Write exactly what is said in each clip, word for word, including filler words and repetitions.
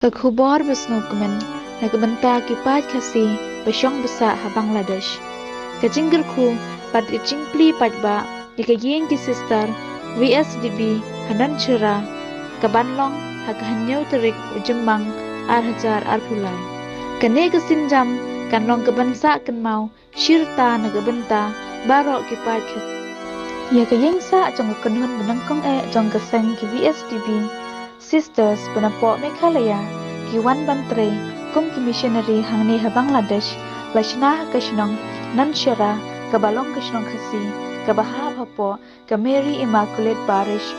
Ka khubor ba sngewkmen na ka bynta ki paid Khasi ba shong ba sah ha Bangladesh. Ka jingkyrkhu bad ka jingplie paidbah ïa ka ïing ki sister V S D B ha Nonshera ka ban long ha ka hynñiew tarik u Jymmang ar hajar arphew lai. Kane ka sienjam kan long ka ban sah kynmaw shirta na ka bynta baroh ki paid Khasi. Ïa ka ïing sah jong ka kynhun ba nyngkong eh jong ka seng ki V S D B Sisters ba napoh Meghalaya ki wan ban trei kum ki missionary hangne ha Bangladesh, la shna ha ka shnong Nonshera kaba long ka shnong Khasi kaba hap hapoh ka Mary Immaculate Parish.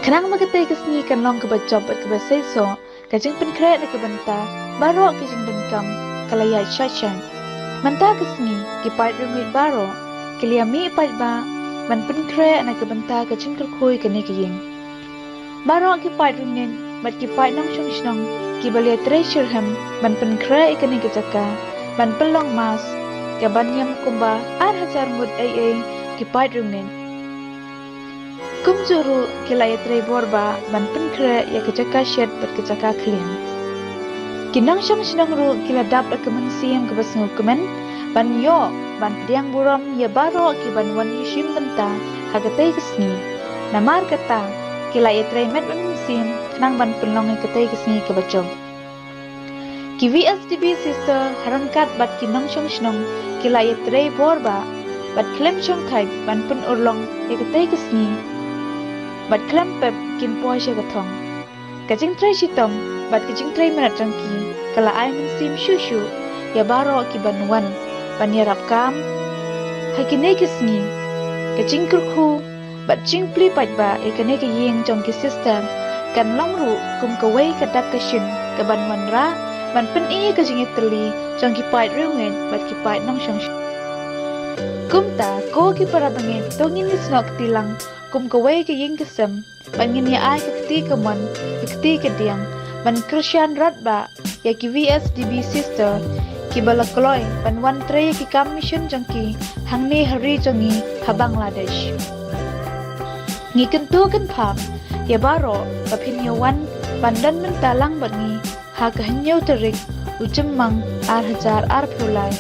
Khnang ba katei ka sngi kan long kaba jop bad kaba seisoh, ka jingpynkhreh na ka bynta baroh ki jingdonkam ka la ïaid shai shai. Mynta ka sngi ki paid riewngeit baroh ki la ïamih paidbah ban pynkhreh na ka bynta ka jingkyrkhu ïa kane ka ïing. Baroh ki paid riewngeit bad ki paid nongshong shnong kiba la ïatrei shitrhem ban pynkhreh ïa kane ka jaka ban pynlong mass ka ban ïam kumba ar hajar ngut ei ei ki paid riewngeit. Kumjuh ruh ki la ïatrei bor bah ban pynkhreh ïa ka jaka shet bad ka jaka khlieh. Ki nongshong shnong ruh ki la dap da ka mynsiem kaba sngewkmen ban ïoh ban pdiang burom ïa baroh ki ban wan ïashim bynta ha katei ka sngi. Namar kata ki la ïatrei met bad mynsiem khnang ban pynlong ïa katei ka sngi kaba jop. Ki V S D B Sister ha ryngkat bad ki nongshong shnong ki la ïatrei bor bah bad khlem shongthait ban pynurlong ïa katei ka sngi bad khlem pep kin poi sha ka thong. Ka jingtrei shitom bad ka jingtrei minot jong ki ka la ai mynsiem shuh shuh ïa baroh ki ban wan ban ïarap kam ha kine ki sngi. Ka jingkyrkhu bad jingplie paidbah ïa kane ka ïing jong ki sister kan long ruh kum kawei ka dak ka shin ka ban wanrah ban pyni ïa ka jingïatylli jong ki paid riewngeit bad ki paid nongshong shnong. Kumta ko ki para bangeit, to ngin ïasnoh kti lang kum kawei ka ïing ka sem ban ngin ïa ai ka kti kamon, ka kti kadiang ban kyrshan radbah ïa ki V S D B Sister kiba la kloi ban wan trei ïa ki kam mission jong ki hangne ha ri jong ngi ha Bangladesh. Ngi kyntu kynpham ïa baroh ba phin ïa wan ban don bynta lang bad ngi ha ka hynñiew tarik u Jymmang ar hajar arphew lai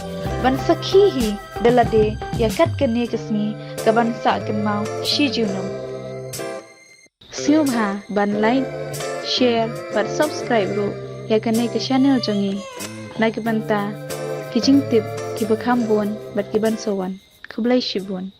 ban sakhi hi da lade ïa kat kane ka sngi ka ban sah kynmaw shi junom. Sngewbha ban like, share bad subscribe ruh ïa kane ka channel jong ngi na ka bynta ki jingtip kiba kham bun bad ki ban sa wan. Khublei shibun.